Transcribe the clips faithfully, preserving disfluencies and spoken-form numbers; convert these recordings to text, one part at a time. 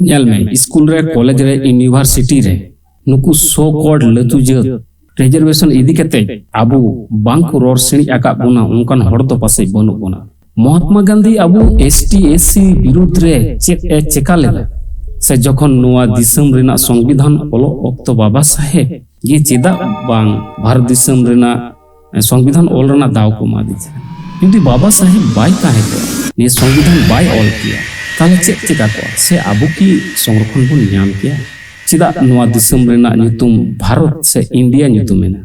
ᱧᱮᱞ ᱢᱮ, ᱥᱠᱩᱞ ᱨᱮ, ᱠᱚᱞᱮᱡᱽ ᱨᱮ, ᱤᱭᱩᱱᱤᱵᱷᱟᱨᱥᱤᱴᱤ ᱨᱮ ᱱᱩᱠᱩ so called ᱞᱟᱹᱴᱩ ᱡᱟᱹᱛ ᱨᱤᱡᱟᱨᱵᱷᱮᱥᱚᱱ ᱤᱫᱤ ᱠᱟᱛᱮ ᱟᱵᱚ ᱵᱟᱝ ᱠᱚ ᱨᱚᱲ ᱥᱤᱬᱤᱡ ᱟᱠᱟᱫ ᱵᱚᱱᱟ, ᱚᱱᱠᱟᱱ ᱦᱚᱲ ᱫᱚ ᱯᱟᱥᱮᱡ ᱵᱟᱹᱱᱩᱜ ᱵᱚᱱᱟ᱾ ᱢᱚᱦᱟᱛᱢᱟ ᱜᱟᱱᱫᱷᱤ ᱟᱵᱚ ST SC ᱵᱤᱨᱩᱫᱷ ᱨᱮ ᱪᱮᱫ ᱮ ᱪᱮᱠᱟ ᱞᱮᱫᱟ? ᱥᱮ ᱡᱚᱠᱷᱚᱱ ᱱᱚᱣᱟ ᱫᱤᱥᱚᱢ ᱨᱮᱱᱟᱜ ᱥᱚᱝᱵᱤᱫᱷᱟᱱ ᱚᱞᱚᱜ ᱚᱠᱛᱚ ᱵᱟᱵᱟ ᱥᱟᱦᱮᱵ ᱜᱮ ᱪᱮᱫᱟᱜ ᱵᱟᱝ ᱵᱷᱟᱨᱚᱛ ᱫᱤᱥᱚᱢ ᱨᱮᱱᱟᱜ ᱥᱚᱝᱵᱤᱫᱷᱟᱱ ᱚᱞ ᱨᱮᱱᱟᱜ ᱫᱟᱣ ᱠᱚ ᱮᱢᱟ ᱫᱤᱧᱟ? ᱡᱩᱫᱤ ᱵᱟᱵᱟ ᱥᱟᱦᱮᱵ ᱵᱟᱭ ᱛᱟᱦᱮᱸ ᱠᱚᱜᱼᱟ, ᱱᱤᱭᱟᱹ ᱥᱚᱝᱵᱤᱫᱷᱟᱱ ᱵᱟᱭ ᱚᱞ ᱠᱮᱭᱟ, ᱛᱟᱦᱞᱮ ᱪᱮᱫ ᱪᱮᱠᱟ ᱠᱚᱜᱼᱟ? ᱥᱮ ᱟᱵᱚ ᱠᱤ ᱥᱚᱝᱨᱚᱠᱷᱚᱱ ᱵᱚᱱ ᱧᱟᱢ ᱠᱮᱭᱟ? ᱪᱮᱫᱟᱜ ᱱᱚᱣᱟ ᱫᱤᱥᱚᱢ ᱨᱮᱱᱟᱜ ᱧᱩᱛᱩᱢ ᱵᱷᱟᱨᱚᱛ ᱥᱮ ᱤᱱᱰᱤᱭᱟ ᱧᱩᱛᱩᱢ ᱮᱱᱟ?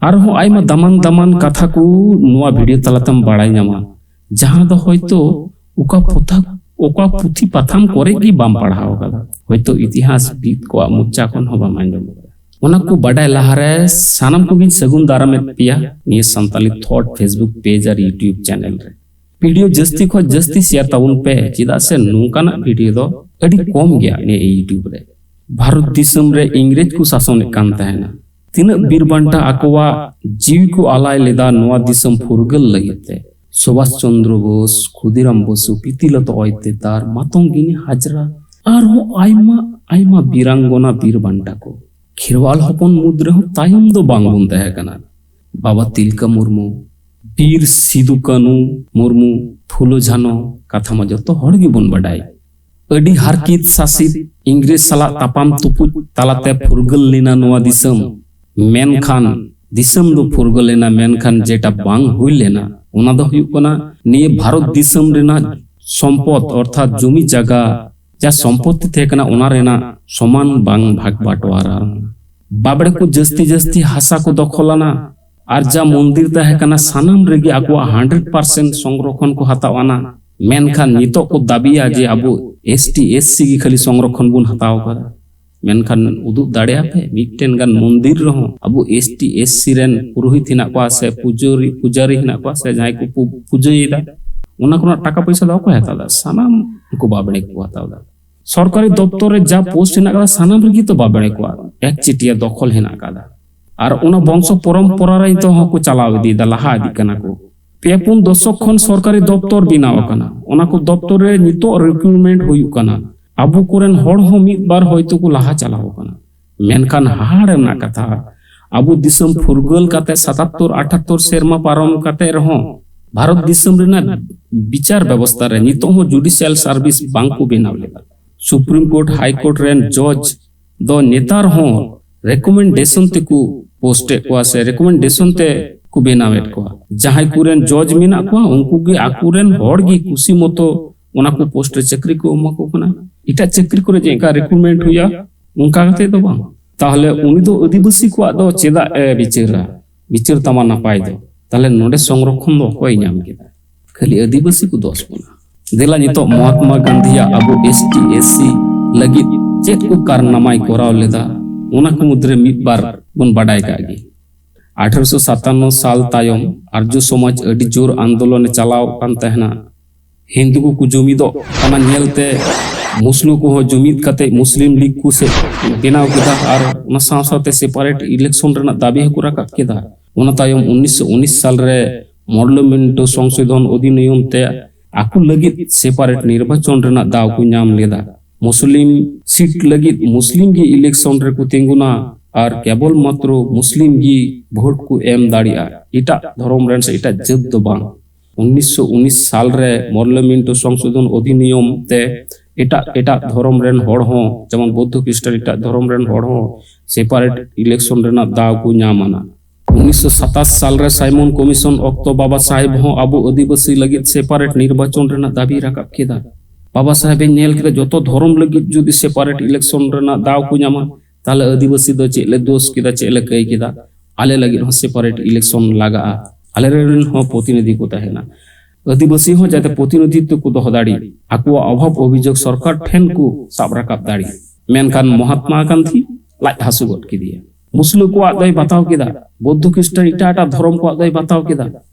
ᱟᱨᱦᱚᱸ ᱟᱭᱢᱟ ᱫᱟᱢᱟᱱ ᱫᱟᱢᱟᱱ ᱠᱟᱛᱷᱟ ᱠᱚ ᱱᱚᱣᱟ ᱵᱷᱤᱰᱤᱭᱳ ᱛᱟᱞᱟᱛᱮᱢ ᱵᱟᱲᱟᱭ ᱧᱟᱢᱟ, ᱡᱟᱦᱟᱸ ᱫᱚ ᱦᱚᱭᱛᱳ ᱚᱠᱟ ᱯᱚᱛᱷᱟ-, ᱚᱠᱟ ᱯᱩᱛᱷᱤ ᱯᱟᱛᱷᱟᱢ ᱠᱚᱨᱮ ᱜᱮ ᱵᱟᱢ ᱯᱟᱲᱦᱟᱣ ᱟᱠᱟᱫᱟ, ᱦᱚᱭᱛᱳ ᱤᱛᱤᱦᱟᱥ ᱵᱤᱫ ᱠᱚᱣᱟᱜ ᱢᱚᱪᱟ ᱠᱷᱚᱱ ᱦᱚᱸ ᱵᱟᱢ ᱟᱸᱡᱚᱢ ᱟᱠᱟᱫᱟ᱾ ᱚᱱᱟ ᱠᱚ ᱵᱟᱰᱟᱭ ᱞᱟᱦᱟᱨᱮ ᱥᱟᱱᱟᱢ ᱠᱚᱜᱮᱧ ᱥᱟᱹᱜᱩᱱ ᱫᱟᱨᱟᱢᱮᱫ ᱯᱮᱭᱟ ᱱᱤᱭᱟᱹ ᱥᱟᱱᱛᱟᱞᱤ ᱛᱷᱚᱴ Facebook ᱯᱮᱡᱽ ᱟᱨ YouTube ᱪᱮᱱᱮᱞ ᱨᱮ᱾ ᱵᱷᱤᱰᱤᱭᱳ ᱡᱟᱹᱥᱛᱤ ᱠᱷᱚᱱ ᱡᱟᱹᱥᱛᱤ ᱥᱮᱭᱟᱨ ᱛᱟᱵᱚᱱ ᱯᱮ, ᱪᱮᱫᱟᱜ ᱥᱮ ᱱᱚᱝᱠᱟᱱᱟᱜ ᱵᱷᱤᱰᱤᱭᱳ ᱫᱚ ᱟᱹᱰᱤ ᱠᱚᱢ ᱜᱮᱭᱟ ᱱᱤᱭᱟᱹ YouTube ᱨᱮ᱾ ᱵᱷᱟᱨᱚᱛ ᱫᱤᱥᱚᱢ ᱨᱮ ᱤᱝᱨᱮᱡᱽ ᱠᱚ ᱥᱟᱥᱚᱱᱮᱫ ᱠᱟᱱ ᱛᱟᱦᱮᱱᱟ᱾ ᱛᱤᱱᱟᱹᱜ ᱵᱤᱨ ᱵᱟᱱᱴᱟ ᱟᱠᱚᱣᱟᱜ ᱡᱤᱣᱤ ᱠᱚ ᱟᱞᱟᱭ ᱞᱮᱫᱟ ᱱᱚᱣᱟ ᱫᱤᱥᱚᱢ ᱯᱷᱩᱨᱜᱟᱹᱞ ᱞᱟᱹᱜᱤᱫ ᱛᱮ᱾ ᱥᱩᱵᱷᱟᱥ ᱪᱚᱱᱫᱨᱚ ᱵᱳᱥ, ᱠᱷᱩᱫᱤᱨᱟᱢ ᱵᱚᱥᱩ, ᱯᱤᱛᱤᱞᱚᱛᱟ ᱚᱭᱛᱮᱫᱟᱨ, ᱢᱟᱛᱚᱝᱜᱤᱱᱤ ᱦᱟᱡᱽᱨᱟ, ᱟᱨᱦᱚᱸ ᱟᱭᱢᱟ ᱟᱭᱢᱟ ᱵᱤᱨᱟᱝᱜᱚᱱᱟ ᱵᱤᱨ ᱵᱟᱱᱴᱟ ᱠᱚ᱾ ᱠᱷᱮᱨᱣᱟᱞ ᱦᱚᱯᱚᱱ ᱢᱩᱫᱽ ᱨᱮᱦᱚᱸ ᱛᱟᱭᱚᱢ ᱫᱚ ᱵᱟᱝ ᱵᱚᱱ ᱛᱟᱦᱮᱸ ᱠᱟᱱᱟ᱾ ᱵᱟᱵᱟ ᱛᱤᱞᱠᱟᱹ ᱢᱩᱨᱢᱩ, ᱵᱤᱨ ᱥᱤᱫᱩ ᱠᱟᱹᱱᱩ ᱢᱩᱨᱢᱩ, ᱯᱷᱩᱞᱳ ᱡᱷᱟᱱᱚ ᱠᱟᱛᱷᱟ ᱢᱟ ᱡᱚᱛᱚ ᱦᱚᱲ ᱜᱮᱵᱚᱱ ᱵᱟᱰᱟᱭ᱾ ᱟᱹᱰᱤ ᱦᱟᱨᱠᱤᱛ ᱥᱟᱥᱤᱛ ᱤᱝᱨᱮᱡᱽ ᱥᱟᱞᱟᱜ ᱛᱟᱯᱟᱢ ᱛᱩᱯᱩᱡ ᱛᱟᱞᱟᱛᱮ ᱯᱷᱩᱨᱜᱟᱹᱞ ᱞᱮᱱᱟ ᱱᱚᱣᱟ ᱫᱤᱥᱚᱢ᱾ ᱢᱮᱱᱠᱷᱟᱱ ᱫᱤᱥᱚᱢ ᱫᱚ ᱯᱷᱩᱨᱜᱟᱹᱞ ᱮᱱᱟ, ᱢᱮᱱᱠᱷᱟᱱ ᱡᱮᱴᱟ ᱵᱟᱝ ᱦᱩᱭ ᱞᱮᱱᱟ, ᱚᱱᱟ ᱫᱚ ᱦᱩᱭᱩᱜ ᱠᱟᱱᱟ ᱱᱤᱭᱟᱹ ᱵᱷᱟᱨᱚᱛ ᱫᱤᱥᱚᱢ ᱨᱮᱱᱟᱜ ᱥᱚᱢᱯᱚᱫ, ᱚᱨᱛᱷᱟᱛ ᱡᱩᱢᱤ ᱡᱟᱭᱜᱟ, ᱡᱟ ᱥᱚᱢᱯᱚᱛᱛᱤ ᱛᱟᱦᱮᱸ ᱠᱟᱱᱟ, ᱚᱱᱟ ᱨᱮᱱᱟᱜ ᱥᱚᱢᱟᱱ ᱵᱟᱝ ᱵᱷᱟᱜᱽ ᱵᱟᱴᱣᱟᱨᱟ᱾ ᱵᱟᱵᱲᱮ ᱠᱚ ᱡᱟᱹᱥᱛᱤ ᱡᱟᱹᱥᱛᱤ ᱦᱟᱥᱟ ᱠᱚ ᱫᱚᱠᱷᱚᱞ ᱟᱱᱟ, ᱟᱨ ᱡᱟ ᱢᱚᱱᱫᱤᱨ ᱛᱟᱦᱮᱸ ᱠᱟᱱᱟ, ᱥᱟᱱᱟᱢ ᱨᱮᱜᱮ ᱟᱠᱚᱣᱟᱜ ᱦᱟᱱᱰᱨᱮᱰ ᱯᱟᱨᱥᱮᱱᱴ ᱥᱚᱝᱨᱚᱠᱷᱚᱱ ᱠᱚ ᱦᱟᱛᱟᱣ ᱟᱱᱟ᱾ ᱢᱮᱱᱠᱷᱟᱱ ᱱᱤᱛᱚᱜ ᱠᱚ ᱫᱟᱹᱵᱤᱭᱟ ᱡᱮ ᱟᱵᱚ ST SC ᱜᱮ ᱠᱷᱟᱹᱞᱤ ᱥᱚᱝᱨᱚᱠᱷᱚᱱ ᱵᱚᱱ ᱦᱟᱛᱟᱣ ᱟᱠᱟᱫᱟ᱾ ᱢᱮᱱᱠᱷᱟᱱ ᱩᱫᱩᱜ ᱫᱟᱲᱮᱭᱟᱜᱼᱟ ᱯᱮ ᱢᱤᱫᱴᱮᱱ ᱜᱟᱱ ᱢᱚᱱᱫᱤᱨ ᱨᱮᱦᱚᱸ ᱟᱵᱚ ST SC ᱨᱮᱱ ᱯᱩᱨᱳᱦᱤᱛ ᱦᱮᱱᱟᱜ ᱠᱚᱣᱟ ᱥᱮ ᱯᱩᱡᱟᱹᱨᱤ, ᱯᱩᱡᱟᱨᱤ ᱦᱮᱱᱟᱜ ᱠᱚᱣᱟ ᱥᱮ ᱡᱟᱦᱟᱸᱭ ᱠᱚ ᱯᱩ-, ᱯᱩᱡᱟᱹᱭᱮᱫᱟ, ᱚᱱᱟ ᱠᱚᱨᱮᱱᱟᱜ ᱴᱟᱠᱟ ᱯᱚᱭᱥᱟ ᱫᱚ ᱚᱠᱚᱭ ᱦᱟᱛᱟᱣ ᱮᱫᱟ? ᱥᱟᱱᱟᱢ ᱩᱱᱠᱩ ᱵᱟᱵᱲᱮ ᱠᱚ ᱦᱟᱛᱟᱣ ᱮᱫᱟ᱾ ᱥᱚᱨᱠᱟᱨᱤ ᱫᱚᱯᱛᱚᱨ ᱨᱮ ᱡᱟ ᱯᱳᱥᱴ ᱦᱮᱱᱟᱜ ᱠᱟᱫᱟ, ᱥᱟᱱᱟᱢ ᱨᱮᱜᱮ ᱛᱚ ᱵᱟᱵᱲᱮ ᱠᱚᱣᱟᱜ ᱮᱠᱪᱮᱴᱤᱭᱟ ᱫᱚᱠᱷᱚᱞ ᱦᱮᱱᱟᱜ ᱠᱟᱫᱟ᱾ ᱟᱨ ᱚᱱᱟ ᱵᱚᱝᱥᱚ ᱯᱚᱨᱚᱢᱯᱚᱨᱟ ᱨᱮ ᱱᱤᱛᱚᱜ ᱦᱚᱸᱠᱚ ᱪᱟᱞᱟᱣ ᱤᱫᱤᱭᱮᱫᱟ, ᱞᱟᱦᱟ ᱤᱫᱤᱜ ᱠᱟᱱᱟ ᱠᱚ᱾ ᱯᱮ ᱯᱩᱱ ᱫᱚᱥᱚᱠ ᱠᱷᱚᱱ ᱥᱚᱨᱠᱟᱨᱤ ᱫᱚᱯᱛᱚᱨ ᱵᱮᱱᱟᱣ ᱟᱠᱟᱱᱟ, ᱚᱱᱟ ᱠᱚ ᱫᱚᱯᱛᱚᱨ ᱨᱮ ᱱᱤᱛᱚᱜ ᱨᱤᱠᱨᱩᱴᱢᱮᱱᱴ ᱦᱩᱭᱩᱜ ᱠᱟᱱᱟ᱾ ᱟᱵᱚ ᱠᱚᱨᱮᱱ ᱦᱚᱲ ᱦᱚᱸ ᱢᱤᱫ ᱵᱟᱨ ᱦᱚᱭᱛᱳ ᱠᱚ ᱞᱟᱦᱟ ᱪᱟᱞᱟᱣ ᱟᱠᱟᱱᱟ᱾ ᱢᱮᱱᱠᱷᱟᱱ ᱦᱟᱦᱟᱲ ᱨᱮᱱᱟᱜ ᱠᱟᱛᱷᱟ, ᱟᱵᱚ ᱫᱤᱥᱚᱢ ᱯᱷᱩᱨᱜᱟᱹᱞ ᱠᱟᱛᱮ ᱥᱟᱛᱟᱛᱛᱳᱨ ᱟᱴᱷᱟᱛᱛᱳᱨ ᱥᱮᱨᱢᱟ ᱯᱟᱨᱚᱢ ᱠᱟᱛᱮ ᱨᱮᱦᱚᱸ ᱵᱷᱟᱨᱚᱛ ᱫᱤᱥᱚᱢ ᱨᱮᱱᱟᱜ ᱵᱤᱪᱟᱨ ᱵᱮᱵᱚᱥᱛᱷᱟ ᱨᱮ ᱱᱤᱛᱚᱜ ᱦᱚᱸ ᱡᱩᱰᱤᱥᱤᱭᱟᱞ ᱥᱟᱨᱵᱷᱤᱥ ᱵᱟᱝ ᱠᱚ ᱵᱮᱱᱟᱣ ᱞᱮᱫᱟ᱾ ᱥᱩᱯᱨᱤᱢ ᱠᱳᱨᱴ, ᱦᱟᱭ ᱠᱳᱨᱴ ᱨᱮᱱ ᱡᱚᱡᱽ ᱫᱚ ᱱᱮᱛᱟᱨ ᱦᱚᱸ ᱨᱮᱠᱚᱢᱮᱱᱰᱮᱥᱚᱱ ᱛᱮᱠᱚ ᱯᱳᱥᱴ ᱮᱫ ᱠᱚᱣᱟ ᱥᱮ ᱨᱮᱠᱚᱢᱮᱱᱰᱮᱥᱚᱱ ᱛᱮ ᱠᱚ ᱵᱮᱱᱟᱣᱮᱫ ᱠᱚᱣᱟ᱾ ᱡᱟᱦᱟᱸᱭ ᱠᱚᱨᱮᱱ ᱡᱚᱡᱽ ᱢᱮᱱᱟᱜ ᱠᱚᱣᱟ, ᱩᱱᱠᱩ ᱜᱮ ᱟᱠᱚᱨᱮᱱ ᱦᱚᱲ ᱜᱮ ᱠᱩᱥᱤ ᱢᱚᱛᱚ ᱚᱱᱟ ᱠᱚ ᱯᱳᱥᱴ ᱨᱮ ᱪᱟᱹᱠᱨᱤ ᱠᱚ ᱮᱢᱟ ᱠᱚ ᱠᱟᱱᱟ᱾ ᱮᱴᱟᱜ ᱪᱟᱹᱠᱨᱤ ᱠᱚᱨᱮ ᱪᱮᱫ ᱞᱮᱠᱟ ᱨᱤᱠᱨᱩᱴᱢᱮᱱᱴ ᱦᱩᱭᱩᱜᱼᱟ, ᱚᱱᱠᱟ ᱠᱟᱛᱮ ᱫᱚ ᱵᱟᱝ᱾ ᱛᱟᱦᱚᱞᱮ ᱩᱱᱤ ᱫᱚ ᱟᱹᱫᱤᱵᱟᱹᱥᱤ ᱠᱚᱣᱟᱜ ᱫᱚ ᱪᱮᱫᱟᱜ ᱮ ᱵᱤᱪᱟᱹᱨᱟ? ᱵᱤᱪᱟᱹᱨ ᱛᱟᱢᱟ ᱱᱟᱯᱟᱭ ᱫᱚ᱾ ᱛᱟᱦᱚᱞᱮ ᱱᱚᱰᱮ ᱥᱚᱝᱨᱚᱠᱷᱚᱱ ᱫᱚ ᱚᱠᱚᱭ ᱧᱟᱢ ᱠᱮᱫᱟ? ᱠᱷᱟᱹᱞᱤ ᱟᱹᱫᱤᱵᱟᱹᱥᱤ ᱠᱚ ᱫᱚᱥ ᱵᱚᱱᱟ᱾ ᱫᱮᱞᱟ ᱱᱤᱛᱚᱜ ᱢᱚᱦᱟᱛᱢᱟ ᱜᱟᱱᱫᱷᱤᱭᱟᱜ ᱟᱵᱚ ᱮᱥ ᱴᱤ ᱮᱥ ᱥᱤ ᱞᱟᱹᱜᱤᱫ ᱪᱮᱫ ᱠᱚ ᱠᱟᱨᱱᱟᱢᱟᱭ ᱠᱚᱨᱟᱣ ᱞᱮᱫᱟ, ᱚᱱᱟ ᱠᱚ ᱢᱩᱫᱽᱨᱮ ᱢᱤᱫ ᱵᱟᱨ ᱵᱚᱱ ᱵᱟᱰᱟᱭ ᱠᱟᱜ ᱜᱮ᱾ ᱟᱴᱷᱨᱚᱥᱚ ᱥᱟᱛᱟᱱᱱᱚ ᱥᱟᱞ ᱛᱟᱭᱚᱢ ᱟᱨᱡᱚ ᱥᱚᱢᱟᱡᱽ ᱟᱹᱰᱤ ᱡᱳᱨ ᱟᱱᱫᱳᱞᱚᱱᱮ ᱪᱟᱞᱟᱣ ᱠᱟᱱ ᱛᱟᱦᱮᱱᱟ᱾ ᱦᱤᱱᱫᱩ ᱠᱚᱠᱚ ᱡᱩᱢᱤᱫᱚᱜ ᱠᱟᱱᱟ ᱧᱮᱞᱛᱮ ᱢᱩᱥᱞᱟᱹ ᱠᱚᱦᱚᱸ ᱡᱩᱢᱤᱫ ᱠᱟᱛᱮ ᱢᱩᱥᱞᱤᱢ ᱞᱤᱜᱽ ᱠᱚ ᱥᱮ ᱵᱮᱱᱟᱣ ᱠᱮᱫᱟ ᱟᱨ ᱚᱱᱟ ᱥᱟᱶ ᱥᱟᱶᱛᱮ ᱥᱮᱯᱟᱨᱮᱴ ᱤᱞᱮᱠᱥᱚᱱ ᱨᱮᱱᱟᱜ ᱫᱟᱹᱵᱤ ᱦᱚᱸᱠᱚ ᱨᱟᱠᱟᱵ ᱠᱮᱫᱟ᱾ ᱚᱱᱟ ᱛᱟᱭᱚᱢ ᱩᱱᱤᱥᱥᱚ ᱩᱱᱤᱥ ᱥᱟᱞ ᱨᱮ ᱢᱚᱰᱞᱚᱢᱮᱱᱴᱚ ᱥᱚᱝᱥᱳᱫᱷᱚᱱ ᱚᱫᱷᱤᱱᱤᱭᱚᱢ ᱛᱮ ᱟᱠᱚ ᱞᱟᱹᱜᱤᱫ ᱥᱮᱯᱟᱨᱮᱴ ᱱᱤᱨᱵᱟᱪᱚᱱ ᱨᱮᱱᱟᱜ ᱫᱟᱣ ᱠᱚ ᱧᱟᱢ ᱞᱮᱫᱟ᱾ ᱢᱩᱥᱞᱤᱢ ᱥᱤᱴ ᱞᱟᱹᱜᱤᱫ ᱢᱩᱥᱞᱤᱢ ᱜᱮ ᱤᱞᱮᱠᱥᱚᱱ ᱨᱮᱠᱚ ᱛᱤᱸᱜᱩᱱᱟ ᱟᱨ ᱠᱮᱵᱚᱞ ᱢᱟᱛᱨᱚ ᱢᱩᱥᱞᱤᱢ ᱜᱮ ᱵᱷᱳᱴ ᱠᱚ ᱮᱢ ᱫᱟᱲᱮᱭᱟᱜᱼᱟ, ᱮᱴᱟᱜ ᱫᱷᱚᱨᱚᱢ ᱨᱮᱱ ᱥᱮ ᱮᱴᱟᱜ ᱡᱟᱹᱛ ᱫᱚ ᱵᱟᱝ᱾ ᱩᱱᱤᱥᱥᱚ ᱩᱱᱤᱥ ᱥᱟᱞ ᱨᱮ ᱢᱚᱨᱞᱚᱢᱮᱱᱴᱚ ᱥᱚᱝᱥᱳᱫᱷᱚᱱ ᱚᱫᱷᱤᱱᱤᱭᱚᱢ ᱛᱮ ᱮᱴᱟᱜ ᱮᱴᱟᱜ ᱫᱷᱚᱨᱚᱢ ᱨᱮᱱ ᱦᱚᱲ ᱦᱚᱸ, ᱡᱮᱢᱚᱱ ᱵᱳᱫᱽᱫᱷᱚ ᱠᱷᱨᱤᱥᱴᱟᱱ ᱮᱴᱟᱜ ᱫᱷᱚᱨᱚᱢ ᱨᱮᱱ ᱦᱚᱲ ᱦᱚᱸ ᱥᱮᱯᱟᱨᱮᱴ ᱤᱞᱮᱠᱥᱚᱱ ᱨᱮᱱᱟᱜ ᱫᱟᱣ ᱠᱚ ᱧᱟᱢ ᱟᱱᱟ᱾ ᱩᱱᱤᱥᱥᱚ ᱥᱟᱛᱟᱥ ᱥᱟᱞ ᱨᱮ ᱥᱟᱭᱢᱚᱱ ᱠᱚᱢᱤᱥᱚᱱ ᱚᱠᱛᱚ ᱵᱟᱵᱟ ᱥᱟᱦᱮᱵᱽ ᱦᱚᱸ ᱟᱵᱚ ᱟᱹᱫᱤᱵᱟᱹᱥᱤ ᱞᱟᱹᱜᱤᱫ ᱥᱮᱯᱟᱨᱮᱴ ᱱᱤᱨᱵᱟᱪᱚᱱ ᱨᱮᱱᱟᱜ ᱫᱟᱹᱵᱤ ᱨᱟᱠᱟᱵ ᱠᱮᱫᱟ᱾ ᱵᱟᱵᱟ ᱥᱟᱦᱮᱵᱽ ᱮ ᱧᱮᱞ ᱠᱮᱫᱟ, ᱡᱚᱛᱚ ᱫᱷᱚᱨᱚᱢ ᱞᱟᱹᱜᱤᱫ ᱡᱩᱫᱤ ᱥᱮᱯᱟᱨᱮᱴ ᱤᱞᱮᱠᱥᱚᱱ ᱨᱮᱱᱟᱜ ᱫᱟᱣ ᱠᱚ ᱧᱟᱢᱟ, ᱛᱟᱦᱞᱮ ᱟᱹᱫᱤᱵᱟᱹᱥᱤ ᱫᱚ ᱪᱮᱫ ᱞᱮ ᱫᱳᱥ ᱠᱮᱫᱟ, ᱪᱮᱫ ᱞᱮ ᱠᱟᱹᱭ ᱠᱮᱫᱟ? ᱟᱞᱮ ᱞᱟᱹᱜᱤᱫ ᱦᱚᱸ ᱥᱮᱯᱟᱨᱮᱴ ᱤᱞᱮᱠᱥᱚᱱ ᱞᱟᱜᱟᱜᱼᱟ, ᱟᱞᱮ ᱨᱮᱱ ᱦᱚᱸ ᱯᱨᱚᱛᱤᱱᱤᱫᱷᱤ ᱠᱚ ᱛᱟᱦᱮᱱᱟ᱾ ᱟᱹᱫᱤᱵᱟᱹᱥᱤ ᱦᱚᱸ ᱡᱟᱛᱮ ᱯᱨᱚᱛᱤᱱᱤᱫᱷᱤᱛᱛᱚ ᱠᱚ ᱫᱚᱦᱚ ᱫᱟᱲᱮ, ᱟᱠᱚᱣᱟᱜ ᱚᱵᱷᱟᱵᱽ ᱚᱵᱷᱤᱡᱳᱜᱽ ᱥᱚᱨᱠᱟᱨ ᱴᱷᱮᱱ ᱠᱚ ᱥᱟᱵ ᱨᱟᱠᱟᱵ ᱫᱟᱲᱮ᱾ ᱢᱮᱱᱠᱷᱟᱱ ᱢᱚᱦᱟᱛᱢᱟ ᱜᱟᱱᱫᱷᱤ ᱞᱟᱡ ᱦᱟᱹᱥᱩ ᱜᱚᱫ ᱠᱮᱫᱮᱭᱟ᱾ ᱢᱩᱥᱞᱟᱹ ᱠᱚᱣᱟᱜ ᱫᱚᱭ ᱵᱟᱛᱟᱣ ᱠᱮᱫᱟ, ᱵᱳᱫᱽᱫᱷᱚ ᱠᱷᱨᱤᱥᱴᱟᱱ ᱮᱴᱟᱜ ᱮᱴᱟᱜ ᱫᱷᱚᱨᱚᱢ ᱠᱚᱣᱟᱜ ᱫᱚᱭ ᱵᱟᱛᱟᱣ ᱠᱮᱫᱟ,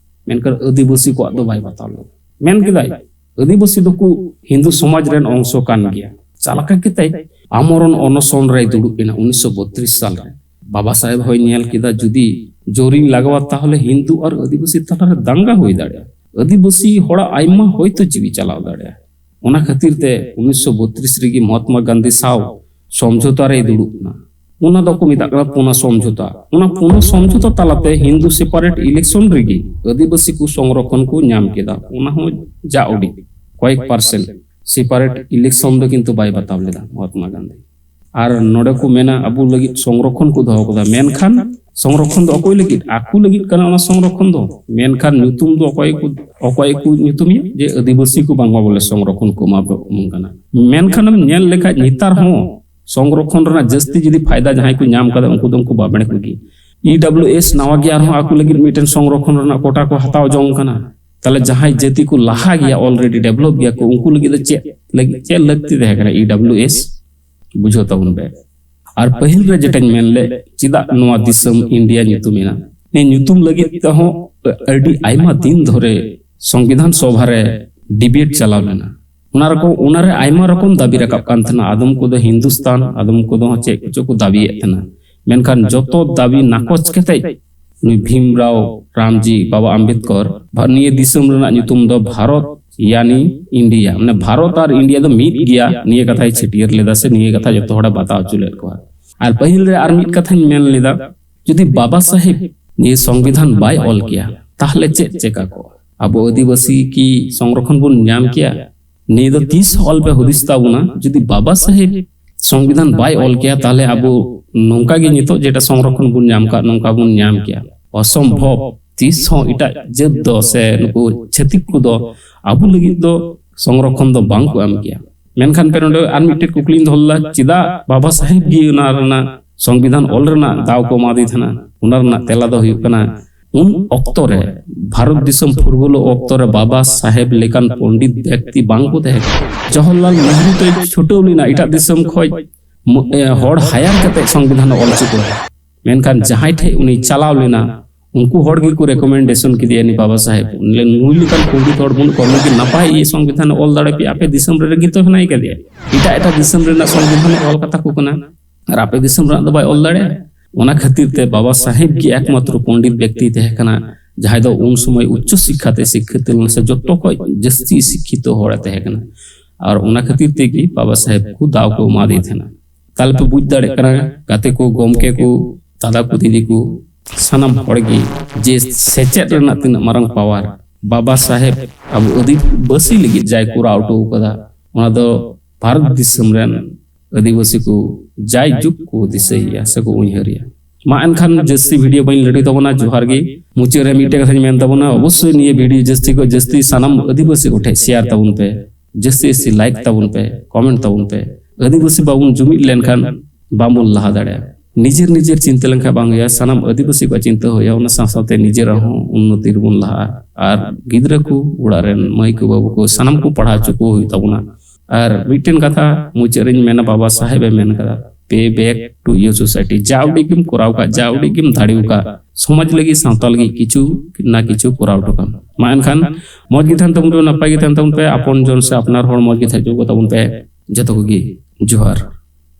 ᱢᱮᱱᱠᱷᱟᱱ ᱟᱹᱫᱤᱵᱟᱹᱥᱤ ᱠᱚᱣᱟᱜ ᱫᱚ ᱵᱟᱭ ᱵᱟᱛᱟᱣ ᱞᱮᱫᱟ᱾ ᱢᱮᱱ ᱠᱮᱫᱟᱭ, ᱟᱹᱫᱤᱵᱟᱹᱥᱤ ᱫᱚᱠᱚ ᱦᱤᱱᱫᱩ ᱥᱚᱢᱟᱡᱽ ᱨᱮᱱ ᱚᱝᱥᱚ ᱠᱟᱱ ᱜᱮᱭᱟ᱾ ᱪᱟᱞᱟᱠᱟ ᱠᱟᱛᱮ ᱟᱢᱚᱨᱚᱱ ᱚᱱᱚᱥᱚᱱ ᱨᱮᱭ ᱫᱩᱲᱩᱵ ᱮᱱᱟ ᱩᱱᱤᱥᱥᱚ ᱵᱚᱛᱨᱤᱥ ᱥᱟᱞ ᱨᱮ᱾ ᱵᱟᱵᱟ ᱥᱟᱦᱮᱵᱽ ᱦᱚᱸᱭ ᱧᱮᱞ ᱠᱮᱫᱟ, ᱡᱩᱫᱤ ᱡᱳᱨᱤᱧ ᱞᱟᱜᱟᱣᱟ, ᱛᱟᱦᱚᱞᱮ ᱦᱤᱱᱫᱩ ᱟᱨ ᱟᱹᱫᱤᱵᱟᱹᱥᱤ ᱛᱟᱞᱟᱨᱮ ᱫᱟᱝᱜᱟ ᱦᱩᱭ ᱫᱟᱲᱮᱭᱟᱜᱼᱟ, ᱟᱹᱫᱤᱵᱟᱹᱥᱤ ᱦᱚᱲᱟᱜ ᱟᱭᱢᱟ ᱦᱚᱭᱛᱳ ᱡᱤᱣᱤ ᱪᱟᱞᱟᱣ ᱫᱟᱲᱮᱭᱟᱜᱼᱟ᱾ ᱚᱱᱟ ᱠᱷᱟᱹᱛᱤᱨ ᱛᱮ ᱩᱱᱤᱥᱥᱚ ᱵᱚᱛᱨᱤᱥ ᱨᱮᱜᱮ ᱢᱚᱦᱟᱛᱢᱟ ᱜᱟᱱᱫᱷᱤ ᱥᱟᱶ ᱥᱚᱢᱡᱷᱚᱛᱟ ᱨᱮᱭ ᱫᱩᱲᱩᱵ ᱮᱱᱟ᱾ ᱚᱱᱟ ᱫᱚᱠᱚ ᱢᱮᱛᱟᱜ ᱠᱟᱱᱟ ᱯᱩᱱᱟ ᱥᱚᱢᱡᱷᱚᱛᱟ᱾ ᱚᱱᱟ ᱯᱩᱱᱟ ᱥᱚᱢᱡᱷᱚᱛᱟ ᱛᱟᱞᱟᱛᱮ ᱦᱤᱱᱫᱩ ᱥᱮᱯᱟᱨᱮᱴ ᱤᱞᱮᱠᱥᱚᱱ ᱨᱮᱜᱮ ᱟᱹᱫᱤᱵᱟᱹᱥᱤ ᱠᱚ ᱥᱚᱝᱨᱚᱠᱷᱚᱱ ᱠᱚ ᱧᱟᱢ ᱠᱮᱫᱟ᱾ ᱚᱱᱟ ᱦᱚᱸ ᱡᱟ ᱩᱰᱤ ᱠᱚᱭᱮᱠ ᱯᱟᱨᱥᱮᱱᱴ ᱥᱮᱯᱟᱨᱮᱴ ᱤᱞᱮᱠᱥᱚᱱ ᱫᱚ ᱠᱤᱱᱛᱩ ᱵᱟᱭ ᱵᱟᱛᱟᱣ ᱞᱮᱫᱟ ᱢᱚᱦᱟᱛᱢᱟ ᱜᱟᱱᱫᱷᱤ᱾ ᱟᱨ ᱱᱚᱰᱮ ᱠᱚ ᱢᱮᱱᱟ ᱟᱵᱚ ᱞᱟᱹᱜᱤᱫ ᱥᱚᱝᱨᱚᱠᱷᱚᱱ ᱠᱚ ᱫᱚᱦᱚ ᱠᱟᱫᱟ, ᱢᱮᱱᱠᱷᱟᱱ ᱥᱚᱝᱨᱚᱠᱷᱚᱱ ᱫᱚ ᱚᱠᱚᱭ ᱞᱟᱹᱜᱤᱫ? ᱟᱠᱚ ᱞᱟᱹᱜᱤᱫ ᱠᱟᱱᱟ ᱚᱱᱟ ᱥᱚᱝᱨᱚᱠᱷᱚᱱ ᱫᱚ, ᱢᱮᱱᱠᱷᱟᱱ ᱧᱩᱛᱩᱢ ᱫᱚ ᱚᱠᱚᱭ ᱠᱚ, ᱚᱠᱚᱭ ᱠᱚ ᱧᱩᱛᱩᱢᱮᱭᱟ? ᱡᱮ ᱟᱹᱫᱤᱵᱟᱹᱥᱤ ᱠᱚ ᱵᱟᱝᱢᱟ ᱵᱚᱞᱮ ᱥᱚᱝᱨᱚᱠᱷᱚᱱ ᱠᱚ ᱮᱢᱟ ᱵᱚᱱ ᱠᱟᱱᱟ᱾ ᱢᱮᱱᱠᱷᱟᱱᱮᱢ ᱧᱮᱞ ᱞᱮᱠᱷᱟᱡ ᱱᱮᱛᱟᱨ ᱦᱚᱸ ᱥᱚᱝᱨᱚᱠᱷᱚᱱ ᱨᱮᱱᱟᱜ ᱡᱟᱹᱥᱛᱤ ᱡᱩᱫᱤ ᱯᱷᱟᱭᱫᱟ ᱡᱟᱦᱟᱸᱭ ᱠᱚ ᱧᱟᱢ ᱠᱟᱫᱟ ᱩᱱᱠᱩ ᱫᱚ ᱩᱱᱠᱩ ᱵᱟᱵᱽᱲᱮ ᱠᱚᱜᱮ᱾ ᱤ ᱰᱟᱵᱞᱤᱭᱩ ᱮᱥ ᱱᱟᱣᱟ ᱜᱮ ᱟᱨᱦᱚᱸ ᱟᱠᱚ ᱞᱟᱹᱜᱤᱫ ᱢᱤᱫᱴᱮᱱ ᱥᱚᱝᱨᱚᱠᱷᱚᱱ ᱨᱮᱱᱟᱜ ᱠᱳᱴᱟ ᱠᱚ ᱦᱟᱛᱟᱣ ᱡᱚᱝ ᱠᱟᱱᱟ᱾ ᱛᱟᱦᱞᱮ ᱡᱟᱦᱟᱸᱭ ᱡᱟᱹᱛᱤ ᱠᱚ ᱞᱟᱦᱟ ᱜᱮᱭᱟ, ᱚᱞᱨᱮᱰᱤ ᱰᱮᱵᱷᱞᱚᱯ ᱜᱮᱭᱟ ᱠᱚ, ᱩᱱᱠᱩ ᱞᱟᱹᱜᱤᱫ ᱫᱚ ᱪᱮᱫ ᱞᱟᱹᱜᱤᱫ, ᱪᱮᱫ ᱞᱟᱹᱠᱛᱤ ᱛᱟᱦᱮᱸ ᱠᱟᱱᱟ ᱤ ᱰᱟᱵᱞᱤᱭᱩ ᱮᱥ? ᱵᱩᱡᱷᱟᱹᱣ ᱛᱟᱵᱚᱱ ᱯᱮ᱾ ᱟᱨ ᱯᱟᱹᱦᱤᱞ ᱨᱮ ᱡᱮᱴᱟᱧ ᱢᱮᱱ ᱞᱮᱫ, ᱪᱮᱫᱟᱜ ᱱᱚᱣᱟ ᱫᱤᱥᱚᱢ ᱤᱱᱰᱤᱭᱟ ᱧᱩᱛᱩᱢ ᱮᱱᱟ? ᱱᱤᱭᱟᱹ ᱧᱩᱛᱩᱢ ᱞᱟᱹᱜᱤᱫ ᱛᱮᱦᱚᱸ ᱟᱹᱰᱤ ᱟᱭᱢᱟ ᱫᱤᱱ ᱫᱷᱚᱨᱮ ᱥᱚᱝᱵᱤᱫᱷᱟᱱ ᱥᱚᱵᱷᱟ ᱨᱮ ᱰᱤᱵᱮᱴ ᱪᱟᱞᱟᱣ ᱞᱮᱱᱟ᱾ ᱚᱱᱟ ᱨᱚᱠᱚᱢ, ᱚᱱᱟᱨᱮ ᱟᱭᱢᱟ ᱨᱚᱠᱚᱢ ᱫᱟᱹᱵᱤ ᱨᱟᱠᱟᱵ ᱠᱟᱱ ᱛᱟᱦᱮᱱᱟ᱾ ᱟᱫᱚᱢ ᱠᱚᱫᱚ ᱦᱤᱱᱫᱩᱥᱛᱟᱱ, ᱟᱫᱚᱢ ᱠᱚᱫᱚ ᱦᱚᱸ ᱪᱮᱫ ᱠᱚᱪᱚ ᱠᱚ ᱫᱟᱹᱵᱤᱭᱮᱫ ᱛᱟᱦᱮᱱᱟ᱾ ᱢᱮᱱᱠᱷᱟᱱ ᱡᱚᱛᱚ ᱫᱟᱹᱵᱤ ᱱᱟᱠᱚᱪ ᱠᱟᱛᱮ ᱱᱩᱭ ᱵᱷᱤᱢᱨᱟᱣ ᱨᱟᱢᱡᱤ, ᱵᱟᱵᱟ ᱟᱢᱵᱮᱫᱠᱚᱨ, ᱵᱷᱟ-, ᱱᱤᱭᱟᱹ ᱫᱤᱥᱚᱢ ᱨᱮᱱᱟᱜ ᱧᱩᱛᱩᱢ ᱫᱚ ᱵᱷᱟᱨᱚᱛ, ᱭᱟᱱᱤ ᱤᱱᱰᱤᱭᱟ, ᱢᱟᱱᱮ ᱵᱷᱟᱨᱚᱛ ᱟᱨ ᱤᱱᱰᱤᱭᱟ ᱫᱚ ᱢᱤᱫ ᱜᱮᱭᱟ, ᱱᱤᱭᱟᱹ ᱠᱟᱛᱷᱟᱭ ᱪᱷᱟᱹᱴᱭᱟᱹᱨ ᱞᱮᱫᱟ ᱥᱮ ᱱᱤᱭᱟᱹ ᱠᱟᱛᱷᱟ ᱡᱚᱛᱚ ᱦᱚᱲᱮ ᱵᱟᱛᱟᱣ ᱦᱚᱪᱚ ᱞᱮᱫ ᱠᱚᱣᱟ᱾ ᱟᱨ ᱯᱟᱹᱦᱤᱞ ᱨᱮ ᱟᱨ ᱢᱤᱫ ᱠᱟᱛᱷᱟᱧ ᱢᱮᱱ ᱞᱮᱫᱟ, ᱡᱩᱫᱤ ᱵᱟᱵᱟ ᱥᱟᱦᱮᱵᱽ ᱱᱤᱭᱟᱹ ᱥᱚᱝᱵᱤᱫᱷᱟᱱ ᱵᱟᱭ ᱚᱞ ᱠᱮᱭᱟ, ᱛᱟᱦᱞᱮ ᱪᱮᱫ ᱪᱮᱠᱟ ᱠᱚᱜᱼᱟ? ᱟᱵᱚ ᱟᱹᱫᱤᱵᱟᱹᱥᱤ ᱠᱤ ᱥᱚᱝᱨᱚᱠᱷᱚᱱ ᱵᱚᱱ ᱧᱟᱢ ᱠᱮᱭᱟ? ᱱᱤᱭᱟᱹ ᱫᱚ ᱛᱤᱥ ᱦᱚᱸ ᱟᱞᱚᱯᱮ ᱦᱩᱫᱤᱥ ᱛᱟᱵᱚᱱᱟ᱾ ᱡᱩᱫᱤ ᱵᱟᱵᱟ ᱥᱟᱦᱮᱵᱽ ᱥᱚᱝᱵᱤᱫᱷᱟᱱ ᱵᱟᱭ ᱚᱞ ᱠᱮᱭᱟ, ᱛᱟᱦᱞᱮ ᱟᱵᱚ ᱱᱚᱝᱠᱟ ᱜᱮ ᱱᱤᱛᱚᱜ ᱡᱮᱴᱟ ᱥᱚᱝᱨᱚᱠᱷᱚᱱ ᱵᱚᱱ ᱧᱟᱢ ᱠᱟᱜ, ᱱᱚᱝᱠᱟ ᱵᱚᱱ ᱧᱟᱢ ᱠᱮᱭᱟ? ᱚᱥᱚᱢᱵᱷᱚᱵ᱾ ᱛᱤᱥ ᱦᱚᱸ ᱮᱴᱟᱜ ᱡᱟᱹᱛ ᱫᱚ ᱥᱮ ᱱᱩᱠᱩ ᱪᱷᱟᱹᱛᱤᱠ ᱠᱚᱫᱚ ᱟᱵᱚ ᱞᱟᱹᱜᱤᱫ ᱫᱚ ᱥᱚᱝᱨᱚᱠᱷᱚᱱ ᱫᱚ ᱵᱟᱝ ᱠᱚ ᱮᱢ ᱠᱮᱭᱟ᱾ ᱢᱮᱱᱠᱷᱟᱱ ᱯᱮ ᱱᱚᱰᱮ ᱟᱨ ᱢᱤᱫᱴᱮᱱ ᱠᱩᱠᱞᱤᱧ ᱫᱚᱦᱚ ᱞᱮᱫᱟ, ᱪᱮᱫᱟᱜ ᱵᱟᱵᱟ ᱥᱟᱦᱮᱵᱽ ᱜᱮ ᱚᱱᱟ ᱨᱮᱱᱟᱜ ᱥᱚᱝᱵᱤᱫᱷᱟᱱ ᱚᱞ ᱨᱮᱱᱟᱜ ᱫᱟᱣ ᱠᱚ ᱮᱢᱟᱫᱮ ᱛᱟᱦᱮᱱᱟ? ᱚᱱᱟ ᱨᱮᱱᱟᱜ ᱛᱮᱞᱟ ᱫᱚ ᱦᱩᱭᱩᱜ ᱠᱟᱱᱟ, ᱩᱱ ᱚᱠᱛᱚ ᱨᱮ, ᱵᱷᱟᱨᱚᱛ ᱫᱤᱥᱚᱢ ᱯᱷᱩᱨᱜᱟᱹᱞᱚᱜ ᱚᱠᱛᱚ ᱨᱮ ᱵᱟᱵᱟ ᱥᱟᱦᱮᱵᱽ ᱞᱮᱠᱟᱱ ᱯᱚᱱᱰᱤᱛ ᱵᱮᱠᱛᱤ ᱵᱟᱝ ᱠᱚ ᱛᱟᱦᱮᱸ ᱠᱟᱱᱟ᱾ ᱡᱚᱣᱟᱦᱚᱨᱞᱟᱞ ᱱᱮᱦᱨᱩ ᱛᱮᱭ ᱪᱷᱩᱴᱟᱹᱣ ᱞᱮᱱᱟ ᱮᱴᱟᱜ ᱫᱤᱥᱚᱢ ᱠᱷᱚᱱ ᱢᱚ-, ᱮ, ᱦᱚᱲ ᱦᱟᱭᱟᱨ ᱠᱟᱛᱮ ᱥᱚᱝᱵᱤᱫᱷᱟᱱ ᱮ ᱚᱞ ᱦᱚᱪᱚ ᱠᱚᱣᱟ᱾ ᱢᱮᱱᱠᱷᱟᱱ ᱡᱟᱦᱟᱸᱭ ᱴᱷᱮᱡ ᱩᱱᱤ ᱪᱟᱞᱟᱣ ᱞᱮᱱᱟ, ᱩᱱᱠᱩ ᱦᱚᱲ ᱜᱮᱠᱚ ᱨᱮᱠᱚᱢᱮᱱᱰᱮᱥᱚᱱ ᱠᱮᱫᱮᱭᱟ ᱩᱱᱤ ᱵᱟᱵᱟ ᱥᱟᱦᱮᱵᱽ᱾ ᱞᱟᱹᱭ, ᱱᱩᱭ ᱞᱮᱠᱟᱱ ᱯᱚᱱᱰᱤᱛ ᱦᱚᱲ ᱵᱟᱹᱱᱩᱜ ᱠᱚᱣᱟ, ᱱᱩᱭ ᱜᱮ ᱱᱟᱯᱟᱭ ᱤᱭᱟᱹ ᱥᱚᱝᱵᱤᱫᱷᱟᱱ ᱮ ᱚᱞ ᱫᱟᱲᱮ ᱯᱮᱭᱟ, ᱟᱯᱮ ᱫᱤᱥᱚᱢ ᱨᱮ ᱨᱮᱜᱮ ᱛᱚ ᱦᱮᱱᱟᱭ ᱠᱟᱫᱮᱭᱟ᱾ ᱮᱴᱟᱜ ᱮᱴᱟᱜ ᱫᱤᱥᱚᱢ ᱨᱮᱱᱟᱜ ᱥᱚᱝᱵᱤᱫᱷᱟᱱ ᱮ ᱚᱞ ᱠᱟᱛᱟ ᱠᱚ ᱠᱟᱱᱟ, ᱟᱨ ᱟᱯᱮ ᱫᱤᱥᱚᱢ ᱨᱮᱱᱟᱜ ᱫᱚ ᱵᱟᱭ ᱚᱞ ᱫᱟᱲᱮᱭᱟᱜᱼᱟ᱾ ᱚᱱᱟ ᱠᱷᱟᱹᱛᱤᱨ ᱛᱮ ᱵᱟᱵᱟ ᱥᱟᱦᱮᱵᱽ ᱜᱮ ᱮᱠᱢᱟᱛᱨᱚ ᱯᱚᱱᱰᱤᱛ ᱵᱮᱠᱛᱤ ᱛᱟᱦᱮᱸ ᱠᱟᱱᱟ, ᱡᱟᱦᱟᱸᱭ ᱫᱚ ᱩᱱ ᱥᱚᱢᱚᱭ ᱩᱪᱪᱚ ᱥᱤᱠᱠᱷᱟ ᱛᱮ ᱥᱤᱠᱠᱷᱤᱛ ᱞᱮᱱᱟ ᱥᱮ ᱡᱚᱛᱚ ᱠᱷᱚᱱ ᱡᱟᱹᱥᱛᱤ ᱥᱤᱠᱠᱷᱤᱛᱚ ᱦᱚᱲᱮ ᱛᱟᱦᱮᱸ ᱠᱟᱱᱟ᱾ ᱟᱨ ᱚᱱᱟ ᱠᱷᱟᱹᱛᱤᱨ ᱛᱮᱜᱮ ᱵᱟᱵᱟ ᱥᱟᱦᱮᱵ ᱠᱚ ᱫᱟᱣ ᱠᱚ ᱮᱢᱟᱫᱮ ᱛᱟᱦᱮᱱᱟ᱾ ᱛᱟᱦᱞᱮ ᱯᱮ ᱵᱩᱡᱽ ᱫᱟᱲᱮᱭᱟᱜ ᱠᱟᱱᱟ, ᱜᱟᱛᱮ ᱠᱚ, ᱜᱚᱢᱠᱮ ᱠᱚ, ᱫᱟᱫᱟ ᱠᱚ, ᱫᱤᱫᱤ ᱠᱚ, ᱥᱟᱱᱟᱢ ᱦᱚᱲ ᱜᱮ, ᱡᱮ ᱥᱮᱪᱮᱫ ᱨᱮᱱᱟᱜ ᱛᱤᱱᱟᱹᱜ ᱢᱟᱨᱟᱝ ᱯᱟᱣᱟᱨ ᱵᱟᱵᱟ ᱥᱟᱦᱮᱵ ᱟᱵᱚ ᱟᱹᱫᱤᱵᱟᱹᱥᱤ ᱞᱟᱹᱜᱤᱫ ᱡᱟᱭ ᱠᱚᱨᱟᱣ ᱦᱚᱴᱚ ᱠᱟᱫᱟ, ᱚᱱᱟ ᱫᱚ ᱵᱷᱟᱨᱚᱛ ᱫᱤᱥᱚᱢ ᱨᱮᱱ ᱟᱹᱫᱤᱵᱟᱹᱥᱤ ᱠᱚ ᱡᱟᱭ ᱡᱩᱜᱽ ᱠᱚ ᱫᱤᱥᱟᱹᱭᱮᱭᱟ ᱥᱮᱠᱚ ᱩᱭᱦᱟᱹᱨᱮᱭᱟ᱾ ᱢᱟ ᱮᱱᱠᱷᱟᱱ ᱡᱟᱹᱥᱛᱤ ᱵᱷᱤᱰᱤᱭᱳ ᱵᱟᱹᱧ ᱞᱟᱹᱴᱩᱭ ᱛᱟᱵᱚᱱᱟ᱾ ᱡᱚᱦᱟᱨ ᱜᱮ᱾ ᱢᱩᱪᱟᱹᱫ ᱨᱮ ᱢᱤᱫᱴᱮᱱ ᱠᱟᱛᱷᱟᱧ ᱢᱮᱱ ᱛᱟᱵᱚᱱᱟ, ᱚᱵᱚᱥᱥᱳᱭ ᱱᱤᱭᱟᱹ ᱵᱷᱤᱰᱤᱭᱳ ᱡᱟᱹᱥᱛᱤ ᱠᱷᱚᱱ ᱡᱟᱹᱥᱛᱤ ᱥᱟᱱᱟᱢ ᱟᱹᱫᱤᱵᱟᱹᱥᱤ ᱠᱚᱴᱷᱮᱱ ᱥᱮᱭᱟᱨ ᱛᱟᱵᱚᱱ ᱯᱮ, ᱡᱟᱹᱥᱛᱤ ᱡᱟᱹᱥᱛᱤ ᱞᱟᱭᱤᱠ ᱛᱟᱵᱚᱱ ᱯᱮ, ᱠᱚᱢᱮᱱᱴ ᱛᱟᱵᱚᱱ ᱯᱮ᱾ ᱟᱹᱫᱤᱵᱟᱹᱥᱤ ᱵᱟᱵᱚᱱ ᱡᱩᱢᱤᱫ ᱞᱮᱱᱠᱷᱟᱱ ᱵᱟᱵᱚᱱ ᱞᱟᱦᱟ ᱫᱟᱲᱮᱭᱟᱜᱼᱟ᱾ ᱱᱤᱡᱮᱨ ᱱᱤᱡᱮᱨ ᱪᱤᱱᱛᱟᱹ ᱞᱮᱱᱠᱷᱟᱱ ᱵᱟᱝ ᱦᱩᱭᱩᱜᱼᱟ, ᱥᱟᱱᱟᱢ ᱟᱹᱫᱤᱵᱟᱹᱥᱤ ᱠᱚᱣᱟᱜ ᱪᱤᱱᱛᱟᱹ ᱦᱩᱭᱩᱜᱼᱟ, ᱚᱱᱟ ᱥᱟᱶ ᱥᱟᱶᱛᱮ ᱱᱤᱡᱮᱨᱟᱜ ᱦᱚᱸ ᱩᱱᱱᱚᱛᱤ ᱨᱮᱵᱚᱱ ᱞᱟᱦᱟᱜᱼᱟ᱾ ᱟᱨ ᱜᱤᱫᱽᱨᱟᱹ ᱠᱚ, ᱚᱲᱟᱜ ᱨᱮᱱ ᱢᱟᱹᱭ ᱠᱚ, ᱵᱟᱹᱵᱩ ᱠᱚ, ᱥᱟᱱᱟᱢ ᱠᱚ ᱯᱟᱲᱦᱟᱣ ᱦᱚᱪᱚ ᱠᱚ ᱦᱩᱭᱩᱜ ᱛᱟᱵᱚᱱᱟ᱾ ᱟᱨ ᱢᱤᱫᱴᱮᱱ ᱠᱟᱛᱷᱟ ᱢᱩᱪᱟᱹᱫ ᱨᱤᱧ ᱢᱮᱱᱟ, ᱵᱟᱵᱟ ᱥᱟᱦᱮᱵ ᱮ ᱢᱮᱱ ᱠᱟᱫᱟ, "Pay back to your society." ᱡᱟ ᱩᱰᱤᱡ ᱜᱮᱢ ᱠᱚᱨᱟᱣ ᱠᱟᱜ, ᱡᱟ ᱩᱰᱤᱡ ᱜᱮᱢ ᱫᱟᱲᱮ ᱟᱠᱟᱫ, ᱥᱚᱢᱟᱡᱽ ᱞᱟᱹᱜᱤᱫ, ᱥᱟᱶᱛᱟ ᱞᱟᱹᱜᱤᱫ ᱠᱤᱪᱷᱩ ᱱᱟ ᱠᱤᱪᱷᱩ ᱠᱚᱨᱟᱣ ᱦᱚᱴᱚ ᱠᱟᱜ ᱢᱟ᱾ ᱮᱱᱠᱷᱟᱱ ᱢᱚᱡᱽ ᱜᱮ ᱛᱟᱦᱮᱱ ᱛᱟᱵᱚᱱ ᱯᱮ, ᱱᱟᱯᱟᱭ ᱜᱮ ᱛᱟᱦᱮᱱ ᱛᱟᱵᱚᱱ ᱯᱮ, ᱟᱯᱚᱱ ᱡᱚᱱ ᱥᱮ ᱟᱯᱱᱟᱨ ᱦᱚᱲ ᱢᱚᱡᱽ ᱜᱮ ᱛᱟᱦᱮᱸ ᱦᱚᱪᱚ ᱠᱚ ᱛᱟᱵᱚᱱ ᱯᱮ᱾ ᱡᱚᱛᱚ ᱠᱚᱜᱮ ᱡᱚᱦᱟᱨ᱾